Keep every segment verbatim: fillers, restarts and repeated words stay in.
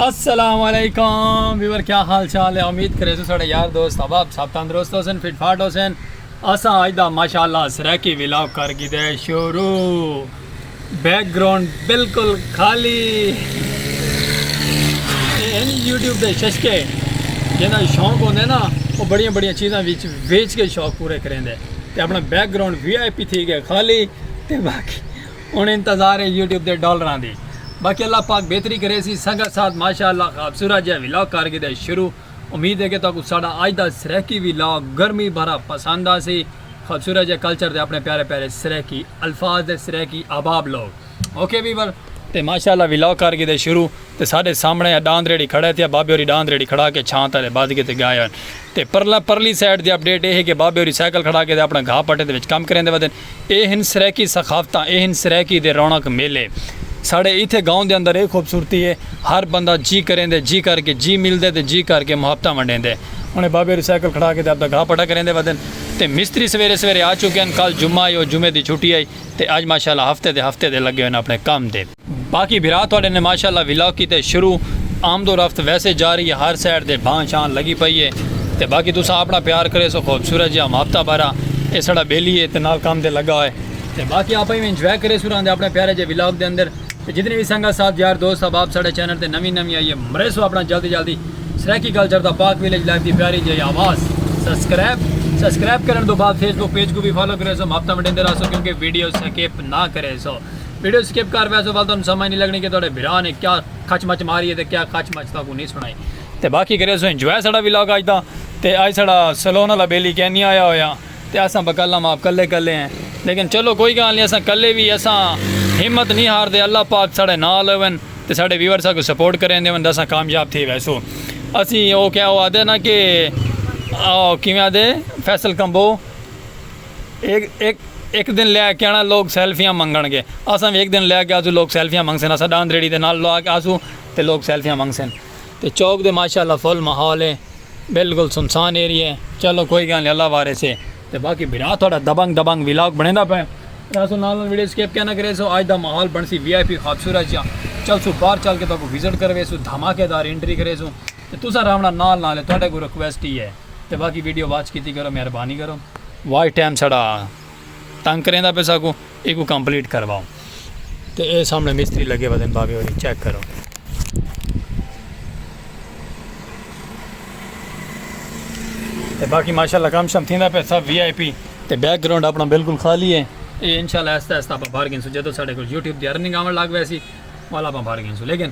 السلام علیکم ویور، کیا حال چال ہے؟ امید کرے سو ساڑے یار دوست احباب سب تندرست ہو سن، فٹ فاٹ ہو سن۔ اساں اج دا ماشاءاللہ سرائیکی ولاگ کر گھدے شروع۔ بیک گراؤنڈ بالکل خالی۔ اے ہن یوٹیوب دے ششکے، جنہاں شوق ہوندے نا، وہ بڑیاں بڑیاں چیزاں وچ ویچ کے شوق پورے کریندے۔ تے اپنا بیک گراؤنڈ وی آئی پی تھی گئے خالی۔ تے باقی ہن انتظار ہے یوٹیوب دے ڈالراں دی۔ باقی اللہ پاک بہتری کرے سی۔ سنگت ساتھ ماشاءاللہ خوبصورت جہا ولاگ کر گھدے شروع۔ امید ہے کہ تہاکوں ساڈا اج دا سرائیکی ولاگ گرمی بھرا پسند آسی۔ خوبصورت جہے کلچر دے اپنے پیارے پیارے سرائیکی الفاظ دے سرائیکی احباب لوگ۔ اوکے ویور، تے ماشاءاللہ ولاگ کر گھدے شروع۔ تے ساڈے سامنے ڈاند ریڑھی کھڑے تھیا، بابے ہوری ڈاند ریڑھی کھڑا کے چھاں تلے بدھ کے تے گئے ہوئے۔ تے پرلا پرلی سائیڈ دی اپڈیٹ اے ہے کہ بابے ہوری سائیکل کھڑا کے تے اپنا گھاہ پٹے دے وچ کم کریندے ودن۔ اے ہن سرائیکی ثقافتاں، اے ہن سرائیکی دے رونق میلے۔ ساڈے ایتھے گاؤں دے اندر اے خوبصورتی ہے، ہر بندہ جی کریندے، جی کر کے، جی ملدے تے جی کر کے محبتاں ونڈیندے۔ ہن اے بابے ہوری سائیکل کھڑا کے تے اپنا گھاہ پٹا کریندے ودن۔ تے مستری سویرے سویرے آ چکے ہن، کل جمعہ ہے، او جمعے دی چھٹی آئی۔ تے اج ماشاءاللہ ہفتے دے ہفتے دے لگے ہوئے نے اپنے کم دے۔ باقی بھرا تہاڈے نے ماشاءاللہ ولاگ کیتے شروع۔ آمد و رفت ویسے جاری ہے، ہر سائیڈ تے بھاں شاں لگی پئی ہے۔ تے باقی تساں اپنا پیار کرے سو خوبصورت جہا محبتہ بھرا۔ اے ساڈا بیلی ہے تے نال کم دے لگا ہوئے۔ تے باقی آپ ہی انجوائے کرے سو راندے اپنے پیارے جے ولاگ دے اندر۔ تے جتنی وی سنگت ساتھ یار دوست احباب ساڈے چینل تے نویں نویں آئی ہے، مرے سو اپنا جلدی جلدی سرائیکی کلچر دا پاک ویلیج لائف دی پیاری جہی آواز سبسکرائب سبسکرائب کرن تو بعد فیس بک پیج کو بھی فالو کرے سو، محبتہ ونڈیندے رہسو کیونکہ ویڈیو سکپ نہ کرے سو۔ ویڈیو سکپ کر ویسو ول تہاکوں سمجھ نہیں لگنی کہ تہاڈے بھرا نے کیا کھچ مچ ماری ہے تے کیا کھچ مچ تہاکوں نہیں سنائی۔ تے باقی کرے سو انجوائے ساڈا ولاگ اج دا۔ تے اج ساڈا سلون والا بیلی کینی آیا ہویا۔ تے اساں بکلام آپ کلے کلے ہیں، لیکن چلو کوئی گال نہیں، اساں کلے وی اساں ہمت نہیں ہاردے، اللہ پاک ساڈے نال ہوون تے ساڈے ویور ساکوں سپورٹ کریندے ہون تے اساں کامیاب تھی ویسوں۔ اسی او کیا او آدھے نا کہ او کیویں آدھے فیصل کمبو، ایک ایک ایک دن لے کے آنا لوگ سیلفیاں منگن گے۔ اساں وی ایک دن لے کے آسوں لوگ سیلفیاں منگسن، اساں ڈاند ریڑھی دے نال لوا کے آسوں تے لوگ سیلفیاں منگسن۔ تے چوک دے ماشاءاللہ فل ماحول ہے، بالکل سنسان ایریا ہے۔ چلو کوئی گال نہیں، اللہ وارث ہے۔ تے باقی بھرا تہاڈا دبنگ دبنگ ولاگ بنیندا پے۔ راسو نال نال ویڈیو سکپ کیا نہ کرے سو، اج دا ماحول بنسی وی آئی پی خوبصورت جا۔ چل سو باہر چل کے تہاکوں وزٹ کروے سو، دھماکے دار انٹری کرے سو۔ تے تساں راونا نال نال ہے، تہاڈے کوں ریکویسٹ ہی ہے۔ تے باقی ویڈیو واچ کیتی کرو، مہربانی کرو۔ واچ ٹائم ساڈا تنگ کریندا پے ساکوں، ایکوں کمپلیٹ کرواؤ۔ تے اے سامنے مستری لگے ودن بابے ہوری، چیک کرو۔ تے باقی ماشاءاللہ کم شم تھیندا پے سب وی آئی پی۔ تے بیک گراؤنڈ اپنا بالکل خالی ہے۔ اے انشاءاللہ آہستہ آہستہ اپاں بھر گھنسوں، جدوں ساڈے کول یوٹیوب دی ارننگ آون لگ ویسی، والا اپاں بھر گھنسوں۔ لیکن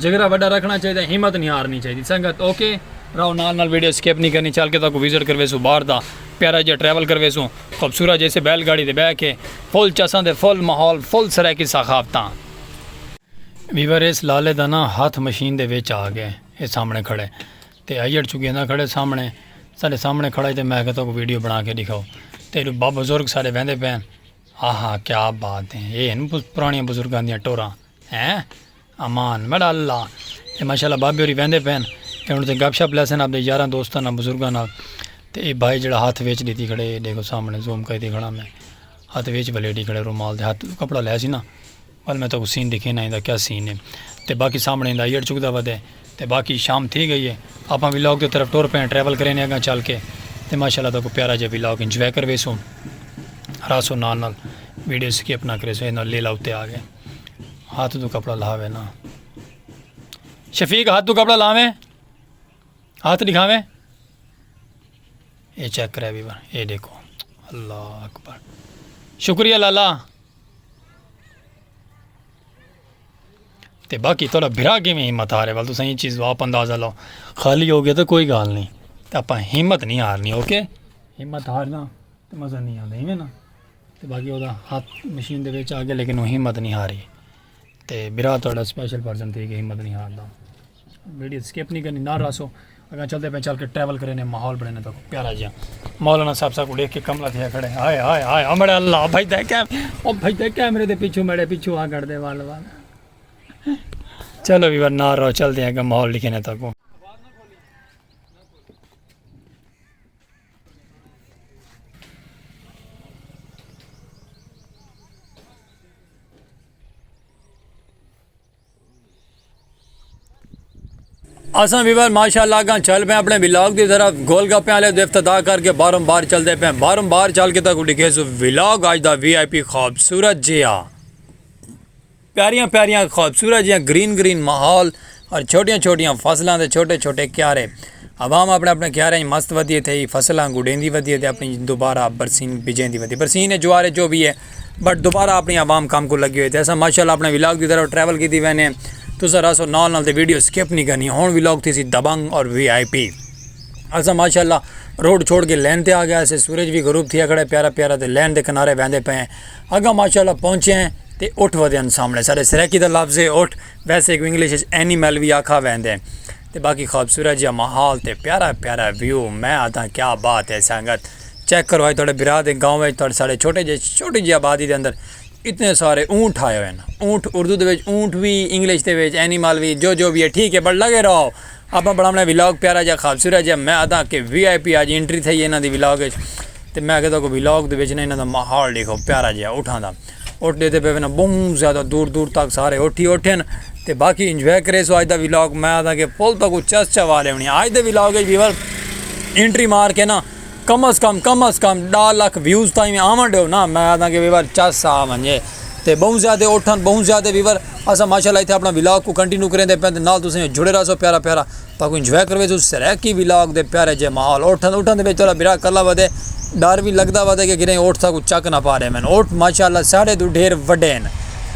جگرا وڈا رکھنا چاہیدا، ہمت نہیں ہارنی چاہیدی سنگت۔ اوکے، راؤ نال نال ویڈیو سکپ نہیں کرنی، چل کے تہاکوں وزٹ کرویسوں باہر دا، پیارا جیہا ٹریول کرویسوں، خوبصورت جیسے بیل گاڑی دے بہہ کے، فل چساں دے فل ماحول، فل سرائیکی ثقافتاں۔ ویور اس لالے دا نا ہتھ مشین دے وچ آ گئے، اے سامنے کھڑے تے آئیڈ چکے نا کھڑے سامنے، سارے سامنے کھڑا ہی تے میں کہ تہاکوں ویڈیو بنا کے دکھاؤ۔ تے با بزرگ سارے ویندے پے ہن۔ آہا کیا بات ہے، اے ہن پرانیاں بزرگاں دیاں ٹوراں۔ ہیں؟ امان، میݙا اللہ۔ تے ماشاءاللہ بابے ہوری ویندے پئے ہن، تے ہݨ تے گپ شپ لیسن آپدے یاراں دوستاں نال، بزرگاں نال۔ تے اے بھائی جیڑھا ہتھ وچ ݙتی کھڑے، اے ݙیکھو سامݨے زوم کریندی کھڑا میں، ہتھ وچ بھلیٹی کھڑے رومال دے، ہتھ کوں کپڑا لے سی نا، ول میں تہاکوں سین ݙکھینا ایندا کیا سین ہے۔ تے باقی سامݨے ایندا ایڈ چکدا ودے۔ تے باقی شام تھی ڳئی ہے، آپاں ولاگ دی طرف ٹر پئے ہیں، ٹریول کرینے اڳاں چل کے۔ تے ماشاءاللہ تہاکوں پیارا جیہا ولاگ انجوائے کرویسوں، رہسو نال نال، ویڈیو سکپ نہ کریسو۔ اے نال لیلا اتے آ ڳئے۔ ہتھ توں کپڑا لاوے نا۔ شفیق، ہتھ توں کپڑا لاویں، ہتھ ݙکھاویں۔ اے چیک کرے ویور، اے ݙیکھو۔ اللہ اکبر۔ شکریہ لالا۔ تے باقی تہاݙا بھرا کیویں ہمت ہارے، ول تساں ایں چیز دا آپ اندازہ لاؤ۔ خالی ہو ڳیا تے کوئی ڳالھ نہیں، تے آپاں ہمت نہیں ہارنی، اوکے؟ ہمت ہارنا تے مزہ نہیں آندا، ایویں نا؟ تے باقی اوہدا ہتھ مشین دے وچ آ ڳیا، لیکن او ہمت نہیں ہاری۔ تے بھرا تہاݙا سپیشل پرسن تھی کے ہمت نہیں ہاردا۔ ویڈیو سکپ نہیں کرنی، نال رہسو۔ اڳاں چلدے پئے، چل کے ٹریول کرینے، ماحول بݨینے تہاکوں پیارا جیہا۔ مولانا صاحب ساکوں ݙیکھ کے کملا تھیا کھڑے۔ ہائے، ہائے، ہائے، امڑے اللہ، بھڄدے کیم-، او بھڄدے کیمرے دے پچھوں، میݙے پچھوں آ کھڑدے ول ول۔ چلو ویور نال رہو، چلدے ہیں اڳاں ماحول ݙکھینے تہاکوں۔ اساں ویور ماشاءاللہ اگاں چل پئے اپنے ولاگ دی طرف۔ گول گپیں والے دے افتتاح کر کے باہروں باہر چلدے پئے، باہروں باہر چل کے تاکوں ڈکھیسوں ولاگ اج دا وی آئی پی خوبصورت جیا۔ پیاریاں پیاریاں خوبصورت جیاں گرین گرین ماحول اور چھوٹیاں چھوٹیاں فصلاں دے چھوٹے چھوٹے کیارے۔ عوام اپنے اپنے کیارے مست ودی تھئی، فصلاں گڈیندی ودی تے اپنی دوبارہ برسین بجیندی ودی، برسین ہے جوارے جو بھی ہے، بٹ دوبارہ اپنی عوام کام کو لگی ہوئی تے اساں ماشاءاللہ اپنے ولاگ دی طرف ٹریول کیتی وینے۔ تساں راسو نال نال تے ویڈیو سکپ نہیں کرنی۔ ہن ولاگ تھی سی دبنگ اور وی آئی پی۔ اساں ماشاءاللہ روڈ چھوڑ کے لین تے آ گیا سے، سورج بھی غروب تھیا کھڑے پیارا پیارا تے لین دے کنارے ویندے پئے ہیں۔ اگاں ماشاءاللہ پہنچے ہیں تے اٹھ ودے ہیں سامنے۔ سارے سرائیکی دا لفظ ہے اٹھ، ویسے ایک انگلش وچ اینیمل بھی آکھا ویندے ہیں۔ تے باقی خوبصورت جہاں ماحول تے پیارا پیارا ویو، میں آتا کیا بات ہے سنگت۔ چیک کرو اج تہاڈے برا دے گاؤں وچ تہاڈے سارے چھوٹے جے چھوٹی جی آبادی دے اندر اتنے سارے اونٹ آئے ہوئے ہیں۔ اونٹ اردو دے وچ اونٹ بھی، انگلش دے وچ اینیمل بھی، جو جو بھی ہے ٹھیک ہے، بٹ لگے رہو۔ آپاں بناونے ولاگ پیارا جا خوبصورت جا۔ میں آدھا کہ وی آئی پی اج انٹری تھئی ہے انہاں دی ولاگ وچ۔ تے میں آکھیا تہاکوں ولاگ دے وچ نہ انہاں دا ماحول ڈیکھو پیارا جا اٹھاں دا۔ اٹھ ڈیندے پئے وینا بہوں زیادہ دور دور تک سارے اٹھی اٹھن۔ تے باقی انجوائے کریسو اج دا ولاگ۔ میں آدھا کہ فل تہاکوں چس چوا لیونی اج دے ولاگ وچ ویور۔ انٹری مار کے نا کم از کم کم از کم ڈاہ لکھ ویوز تائیں آون ڈیو نا۔ میں آدھا کہ ویور چس آ ونجے۔ تے بہوں زیادہ اٹھن بہوں زیادہ ویور۔ اساں ماشاءاللہ اتھے اپنا ولاگ کو کنٹینیو کریندے پئے تے نال تسیں جڑے رہسو پیارا پیارا۔ تہاکوں انجوائے کرویسوں سرائیکی ولاگ دے پیارے جے ماحول۔ اٹھن اٹھن دے وچ تہاڈا برا کلا ودے، ڈر وی لگدا ودے کہ کہیں اٹھ تہاکوں چک نہ پا ڈیون۔ اٹھ ماشاءاللہ ساڈے توں ڈھیر وڈے ہن،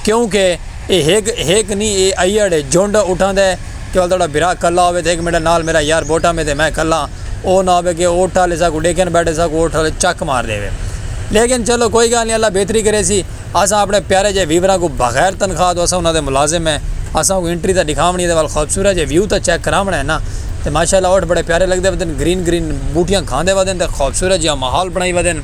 کیونکہ اے ہک ہک نی، اے ایڑ ہے جھنڈ اٹھاں دے۔ کہ ول تہاڈا برا کلا ہووے تے ہک میڈے نال میرا یار بوٹا میں تے میں کلا، او نہ ہووے کہ اٹھ والے ساکوں ڈیکھن بیٹھے ساکوں اٹھ والے چک مار ڈیوے۔ لیکن چلو کوئی گال نی، اللہ بہتری کریسی۔ اساں اپنے پیارے جے ویوراں کوں بغیر تنخواہ توں، اساں انہاں دے ملازم ہیں، اساں کوں انٹری تاں ڈکھاونی ہے تے ول خوبصورت جے ویو تاں چیک کراونا ہے نا۔ تے ماشاءاللہ اٹھ بڑے پیارے لگدے ودن، گرین گرین بوٹیاں کھاندے ودن تے خوبصورت جیہا ماحول بنائی ودن۔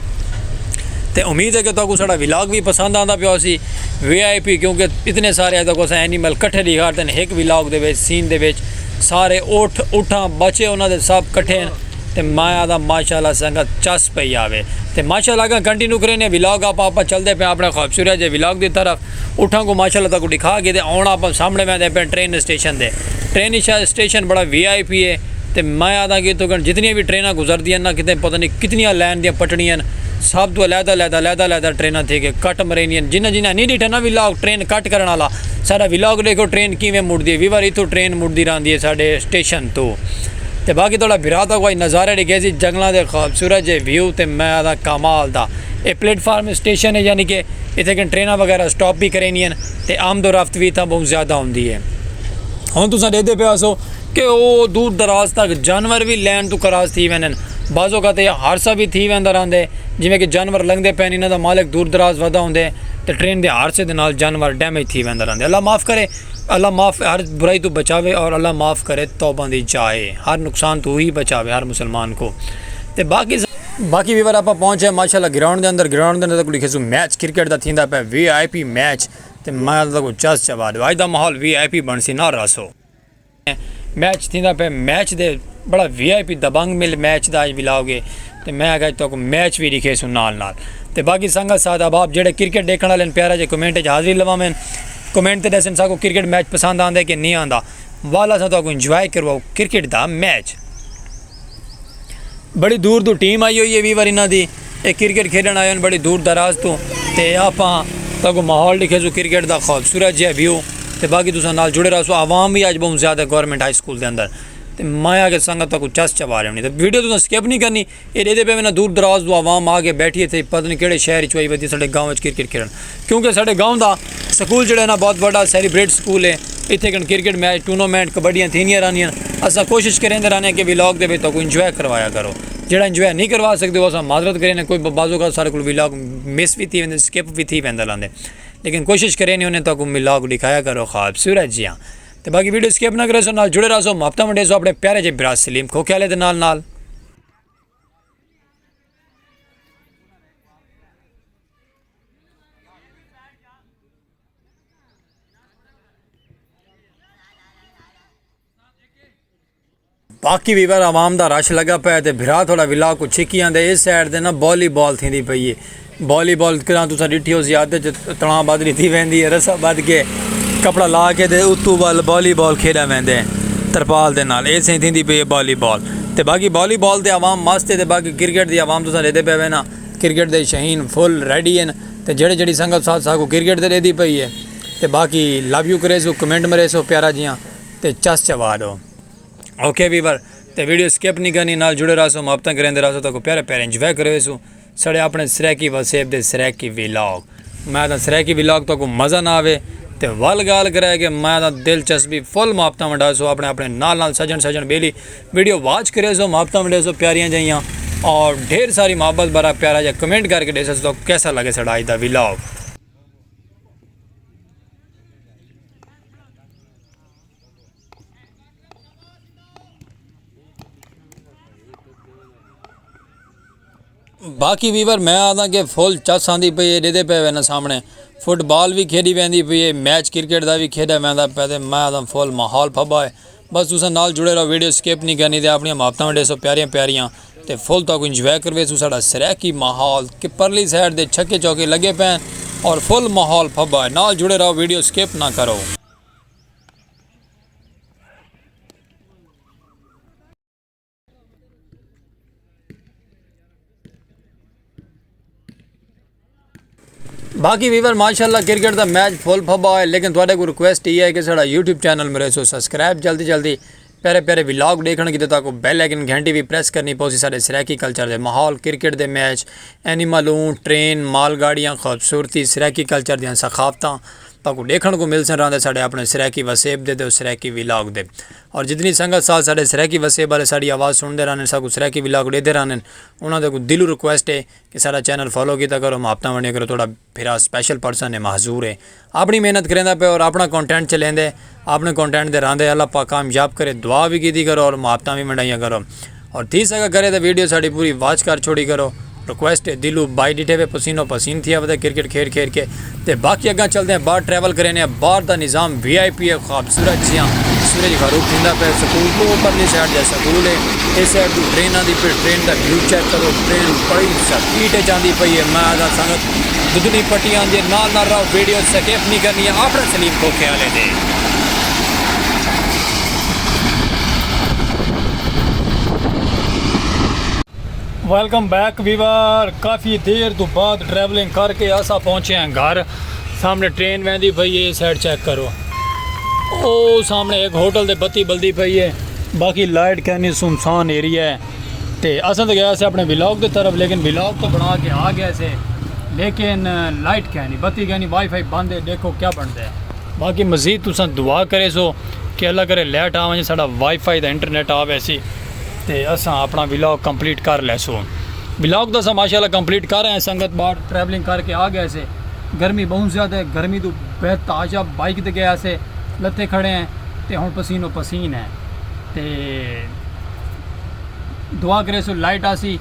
تے امید ہے کہ تہاکوں ساڈا ولاگ وی پسند آندا پیا ہوسی۔ وی آئی پی کیونکہ اتنے سارے اج تک اساں اینیمل کٹھے ڈکھاڑتے ہیں ہک ولاگ دے وچ، سین دے وچ سارے اٹھ اٹھاں بچے انہاں دے سب کٹھے ہیں۔ تے میں آدھا ماشاءاللہ سنگت چس پئی آوے۔ تے ماشاءاللہ اگاں کنٹینیو کرینے ولاگ، آپاں آپاں چلدے پئے اپنے خوبصورت جے ولاگ دی طرف۔ اٹھاں کوں ماشاءاللہ تہاکوں ڈکھا کے تے ہن آپاں سامنے ویندے پئے ٹرین اسٹیشن دے۔ ٹرین اسٹا- اسٹیشن بڑا وی آئی پی ہے۔ تے میں آدھا کہ اتھوں کن جتنیاں وی ٹریناں گزردیاں نا کتے پتہ نہیں کتنیاں لین دیاں پٹڑیاں ہن۔ سب توں علیحدہ علیحدہ علیحدہ علیحدہ ٹریناں تھی کے کٹ مریندیاں ہن۔ جنہاں جنہاں نہیں ڈٹھا نا ولاگ ٹرین کٹ کرن والا، ساڈا ولاگ ڈیکھو ٹرین کیویں مڑدی ہے۔ ویور اتھوں ٹرین مڑدی رہندی ہے ساڈے اسٹیشن توں۔ تے باقی تہاڈا بھرا تہاکوں اج نظارے ڈکھیسی جنگلاں دے خوبصورت جے ویو تے میں آدھا کمال دا۔ اے پلیٹ فارم اسٹیشن ہے یعنی کہ اتھے کن ٹریناں وغیرہ سٹاپ وی کریندیاں ہن تے آمد و رفت وی اتھاں بہوں زیادہ ہوندی ہے۔ ہن تساں ڈیکھدے پئے ہوسو کہ او دور دراز تک جانور وی لین توں کراس تھی ویندن۔ بعض اوقات اے حادثہ وی تھی ویندا رہندے، جیویں کہ جانور لنگھدے پئے ہن، انہاں دا مالک دور دراز ودا ہوندے تے ٹرین دے حادثے دے نال جانور ڈیمیج تھی ویندا رہندے۔ اللہ معاف کرے، اللہ معاف ہر برائی توں بچاوے اور اللہ معاف کرے توبہ دی جا ہے، ہر نقصان توں ہی بچاوے ہر مسلمان کوں۔ تے باقی باقی ویور آپاں پہنچے ماشاءاللہ گراؤنڈ دے اندر، گراؤنڈ دے اندر تہاکوں ڈکھیسوں میچ کرکٹ دا تھیندا پئے وی آئی پی میچ۔ تے میں تہاکوں چس چوا ڈیو اج دا ماحول وی آئی پی بنسی نہ رہسو۔ میچ تھیندا پئے میچ دے بڑا وی آئی پی دبنگ مل میچ دا اج ولاگ ہے۔ تے میں آکھیا تہاکوں میچ وی ڈکھیسوں نال نال۔ تے باقی سنگت ساتھ احباب جیڑھے کرکٹ ڈیکھن والے ہن پیارا جے کمنٹ اچ حاضری لواون، کمنٹ تے ڈسن ساکوں کرکٹ میچ پسند آندے کہ نہیں آندا۔ ول اساں تہاکوں انجوائے کرواؤ کرکٹ دا میچ۔ بڑی دور توں ٹیم آئی ہوئی ہے ویور انہاں دی، اے کرکٹ کھیڈن آئے ہن بڑی دور دراز توں۔ تے آپاں تہاکوں ماحول ڈکھیسوں کرکٹ دا خوبصورت جیہا ویو۔ تے باقی تساں نال جڑے رہسو، عوام وی اج بہوں زیادہ گورنمنٹ ہائی سکول دے اندر۔ تے میں آکھیا سنگت تہاکوں چس چوا ڈیونی تے ویڈیو تساں سکپ نہیں کرنی۔ اے ڈیکھدے پئے وینا دور دراز توں عوام آ کے بیٹھی ہے تے پتہ نہیں کیڑھے شہر اچوں آئی ودی ساڈے گاؤں اچ کرکٹ کھیڈن، کیونکہ ساڈے گاؤں دا سکول جیڑھا ہے نا بہت وڈا سیلیبریٹ سکول ہے۔ اتھے کن کرکٹ میچ، ٹورنامنٹ، کبڈیاں تھیندیاں رہندیاں۔ اساں کوشش کریندے رہنے کہ ولاگ دے وچ تہاکوں انجوائے کروایا کرو۔ جیڑھا انجوائے نہیں کروا سکدے او اساں معذرت کریندے، کوئی بعض اوقات ساڈے کول ولاگ مس وی تھی ویندے، سکپ وی تھی ویندا رہندے، لیکن کوشش کریندے ہونے تہاکوں ولاگ ڈکھایا کرو خوبصورت جیاں۔ تے باقی ویڈیو سکپ نہ کریسو، نال جڑے رہسو، محبتاں ونڈیسو اپنے پیارے جے برا سلیم کھوکھے والے دے نال نال۔ باقی ویور عوام دا رش لگا پئے تے بھرا تھوڑا ولاگ کوں چھکی آندے۔ اس سائیڈ تے نا والی بال تھیندی پئی ہے۔ والی بال کراں تساں ڈٹھی ہوسی، ادھ چ تڑاں بدھ ڈتی ویندی ہے، رسا بدھ کے کپڑا لا کے تے اتو ول والی بال کھیڈا ویندے۔ ترپال دے نال اے سائیں تھیندی پئی ہے بالی بال۔ تے باقی بالی بال تے عوام مست ہے تے باقی کرکٹ دی عوام تساں ݙیہدے پئے وے نا، کرکٹ دے شوقین فل ریڈی ہن۔ تے جیڑھے جیڑھی سنگت ساتھ ساکوں کرکٹ تے ݙیہدی پئی ہے تے باقی لو یو کریسو، کمنٹ مریسو پیارا جیاں تے چس چوا ݙو۔ اوکے ویور، تے ویڈیو سکپ نہیں کرنی، نال جڑے رہسو، محبتاں کریندے رہسو، تاکو پیارے پیارے انجوائے کرویسو ساڑے اپنے سرائیکی وسیب دے سرائیکی ویلاگ۔ میں تاں سرائیکی ویلاگ تاکو مزہ نہ آوے تے ول گال کرے کہ میں تاں دلچسپی فل محبتاں ونڈاسو اپنے اپنے نال نال سجن سجن بیلی ویڈیو واچ کریسو، محبتاں ونڈیسو پیاریاں جائیاں اور ڈھیر ساری محبت بھرا پیارا جا کمنٹ کر کے ݙیسو تاکو کیسا لگے ساڑا اج دا ویلاگ۔ باقی ویور میں آدھاں کہ فل چس آندی پئی ہے، ݙیہدے پئے وے نا سامݨے فٹ بال وی کھیݙی ویندی پئی ہے، میچ کرکٹ دا وی کھیݙا ویندا پیا تے میں آدھاں فل ماحول پھبا ہے۔ بس تساں نال جڑے رہو، ویڈیو سکپ نہیں کرنی تے اپݨیاں محبتاں ونڈیسو پیاریاں پیاریاں تے فل تہاکوں انجوائے کرویسوں ساڑا سرائیکی ماحول کہ پرلی سائیڈ دے چھکے چوکے لگے پئے ہن اور فل ماحول پھبا ہے۔ نال جڑے رہو، ویڈیو سکپ نہ کرو۔ باقی ویور ماشاءاللہ کرکٹ دا میچ فل پھبا ہے، لیکن تہاݙے کوں ریکویسٹ یہ ہے کہ ساڑا یوٹیوب چینل مریسو سبسکرائب جلدی جلدی، پیارے پیارے ولاگ ݙیکھݨ کیتے تہاکوں بیل آئیکن گھنٹی وی پریس کرنی پوسی ساڑے سرائیکی کلچر دے ماحول، کرکٹ دے میچ، اینیمل اوں، ٹرین، مال گاڑیاں، خوبصورتی، سرائیکی کلچر دیاں ثقافتاں تہاکوں ݙیکھݨ کوں ملسن رہندے ساڑے اپنے سرائیکی وسیب دے تے سرائیکی ولاگ دے۔ اور جتنی سنگت ساتھ ساڑے سرائیکی وسیب والے ساڑی آواز سݨدے رہندن، ساکوں سرائیکی ولاگ ݙیہدے رہندن، انہاں دے کوں دلوں ریکویسٹ ہے کہ ساڑا چینل فالو کیتا کرو، محبتاں ونڈیا کرو، تہاݙا بھرا سپیشل پرسن ہے، معذور ہے، اپݨی محنت کریندا پیا اور اپݨا کنٹینٹ چلیندے، اپݨے کنٹینٹ دے رہندے۔ اللہ پاک کامیاب کرے، دعا وی کیتی کرو اور محبتاں وی ونڈائیاں کرو۔ اور تھی سڳا کرے تے ویڈیو ساݙی پوری واچ کر چھوڑی کرو۔ ریکویسٹ ہے دلوں، بھائی ݙٹھے وے پسینو پسین تھیا ودے کرکٹ کھیݙ کھیݙ کے۔ تے باقی اڳاں چلدے ہیں، باہر ٹریول کرینے ہیں، باہر دا نظام وی آئی پی ہے، خوبصورت جیاں سورج غروب تھیندا پئے، سکول توں اوپرلی سائیڈ جا سکول ہے، اس سائیڈ توں ٹرین آندی پئی، ٹرین دا ویو چیک کرو، ٹرین بڑی سپیڈ اچ آندی پئی ہے۔ میں آہداں سنگت ددنی پٹی آندی ہے، نال نال رہو، ویڈیو سکپ نہیں کرنی ہے، اپݨے سلیم کھوکھے آلے دے۔ ویلکم بیک ویور، کافی دیر تو بعد ٹریولنگ کر کے اساں پہنچے ہیں گھر۔ سامݨے ٹرین ویندی پئی ہے، سائیڈ چیک کرو، او سامݨے ایک ہوٹل دے بتی بلدی پئی ہے، باقی لائٹ کینی، سنسان ایریا ہے۔ تے اساں تے گئے سے اپݨے ولاگ دے طرف، لیکن ولاگ تو بݨا کے آ گئے سے، لیکن لائٹ کینی، بتی کینی، وائی فائی بند ہے، ݙیکھو کیا بݨدا ہے۔ باقی مزید تساں دعا کریسو کہ اللہ کرے لائٹ آ ونڄے، ساݙا وائی فائی دا انٹرنیٹ آ ویسی تے اساں اپݨا ولاگ کمپلیٹ کر لیسوں۔ ولاگ تاں اساں ماشاءاللہ کمپلیٹ کر آئے ہیں، سنگت باہر ٹریولنگ کر کے آ گئے سے۔ گرمی بہت زیادہ ہے، گرمی توں بے تحاشا بائیک تے گئے سے، لتھے کھڑے ہیں تے ہݨ پسینو پسین ہیں۔ تے دعا کریسو لائٹ آسی،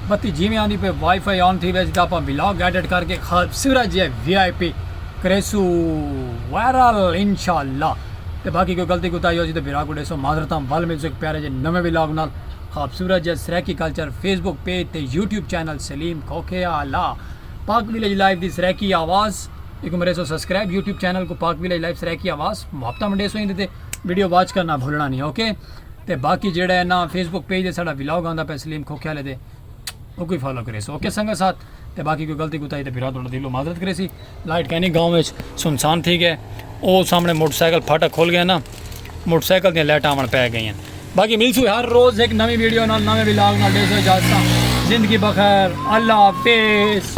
بتی جیویں آندی پئی وائی فائی آن تھی ویسی تے آپاں ولاگ ایڈٹ کر کے خوبصورت جیہا وی آئی پی کریسو وائرل انشاءاللہ۔ تے باقی کوئی غلطی کوتاہی ہوسی تے بھرا کوں ݙیسو معذرتاں، ول ملسوں ہک پیارے جے نویں ولاگ نال۔ خوبصورت جے سرائیکی کلچر فیس بک پیج تے یوٹیوب چینل سلیم کھوکھے آلا، پاک ویلیج لائیو دی سرائیکی آواز، ایکوں مریسو سبسکرائب یوٹیوب چینل کوں، پاک ویلیج لائیو سرائیکی آواز، محبتاں ونڈیسو ایندے تے، ویڈیو واچ کرنا بھلنا نہیں، اوکے؟ تے باقی جیڑھا ہے نا فیس بک پیج تے ساݙا ولاگ آندا پیا سلیم کھوکھے آلے دے، اوکوں وی فالو کریسو۔ اوکے سنگت ساتھ، تے باقی کوئی غلطی کوتاہی تے بھرا تہاݙا دلوں معذرت کریسی۔ لائٹ کینی، گاؤں وچ سنسان تھی ڳئے۔ او سامݨے موٹر سائیکل پھاٹک کھل ڳئے نا، موٹر سائیکل دیاں لائٹاں آوݨ پئے ڳئین۔ باقی ملسوں ہر روز ہک نویں ویڈیو نال، نویں ولاگ نال۔ ݙیسو اجازتاں۔ زندگی بخیر، اللہ حافظ۔